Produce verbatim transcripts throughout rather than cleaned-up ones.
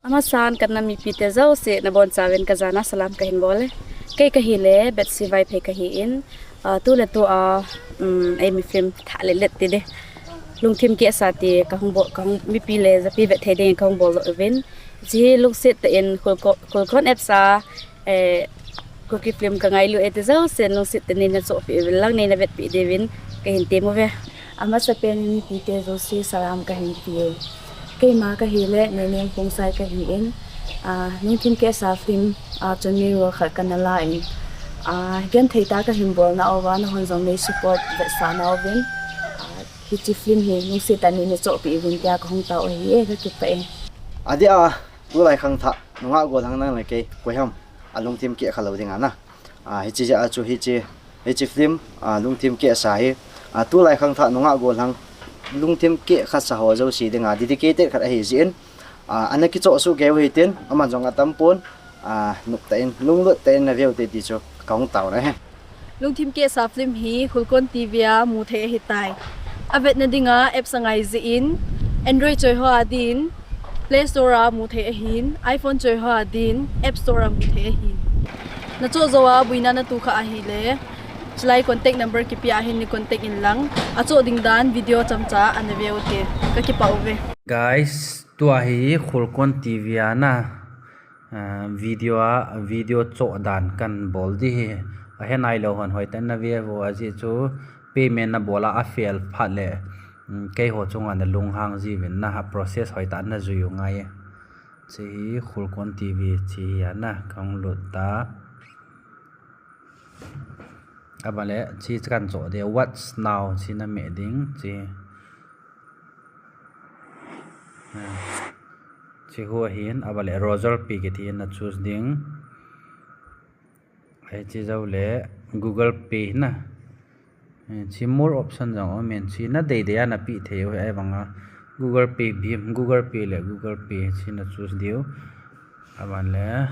Amasan kana mipite jouse nabonchauvin kajana salam kahin bol e. Kei kahile Betsy Vaiphei kahin, ah, tuletua, um, eimi film thah le let ti ding, Lungthim Kehsa ti kahung bol, kahung mipi le japi vet thei dingin kahung bol uvin. Hiche hi lungset tah in Khulkon, Khulkon apps a, eh, Kuki film kangailut e ti jousen lungset tah in neina chohpeh uvin lang, neina vetpeh diuvin kahin tem uve. Amasapen in mipite jouse salam kahin pe e. Keima kahile Nenem Khongsai kahin, ah, Lungthim Kehsa film a chun main role khat kana la in, ah, genthei tah kahin bolna uva nahon jong nei support vetsahna uvin, ah, hiche film hi lungset tah in neina chohpeh uvin tia kahung tao u ahi e, kakipah e. Adeh a, tulai khangthah nungah gollhang nang le kei koi ham alungthim keh khalou ding ana. Ah, hiche jeh a chu hiche, hiche film, ah, Lungthim Kehsa hi, ah, tulai khangthah nungah gollhang lungthim keh khasa ho jouse dinga dedicated khat ahi jeh in, ah, ana kichoh soh kei u hitin, aman jong atampon, ah, nop tah in, lunglut tah in naveu te ti chu kahung taona ahi. Lungthim Kehsa film hi Khulkon TV a muthei ahitai. Avetna dinga apps angai jeh in, Android choi ho adin Play Store a muthei ahin, iPhone choi ho adin App Store a muthei ahin. Nachoh jou a boina natoh kha ahile, chulai contact number kipe a hin nei contact in lang, achoh ding dan video chomcha ana veu te. Kakipah uve. Guys, tua hi Khulkon TV a na, ah, video a, video choh dan kahin bol ding ahi. Ahe nailou hon hoitah in nave uvin, ajeh chu payment nabol a afail phat le, um, keiho chunga nalunghang jiuvin na, a process hoitah in najui u ngai e. Hiche hi Khulkon TV hiche hi ana kahung lut ta. Aban le hiche kahin choh ding, What's Now hiche nameh ding hiche. Hiche hu ahin, aban le Razorpay kiti na choose ding. Hiche joule Google Pay na. Hiche more option jong aumin, hiche nadeidei a napeh thei u ahi, ahivanga Google Pay, Bhim, Google Pay le Google Pay hiche na choose diu. Aban le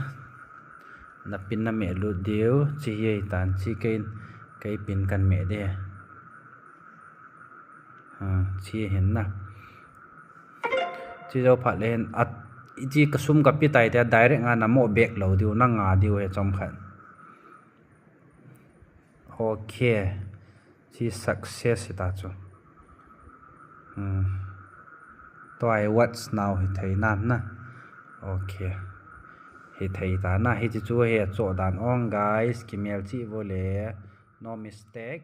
na pin nameh lut diu, hiche hi ahitan, hiche kei, kei pin kahin meh ding. Ha, hiche ahin na. Hiche jou phat le hin, hiche kasum kape tai tia direct a namo back lou diu, nanga diu ahi chomkhat. Ok. Hiche success hita chu. Hmm. Tua hi What's Now hithei nan na. Ok. Hithei ta na. Hiche chu hi achoh dan ong guys. Kimelchih vo le. No mistake.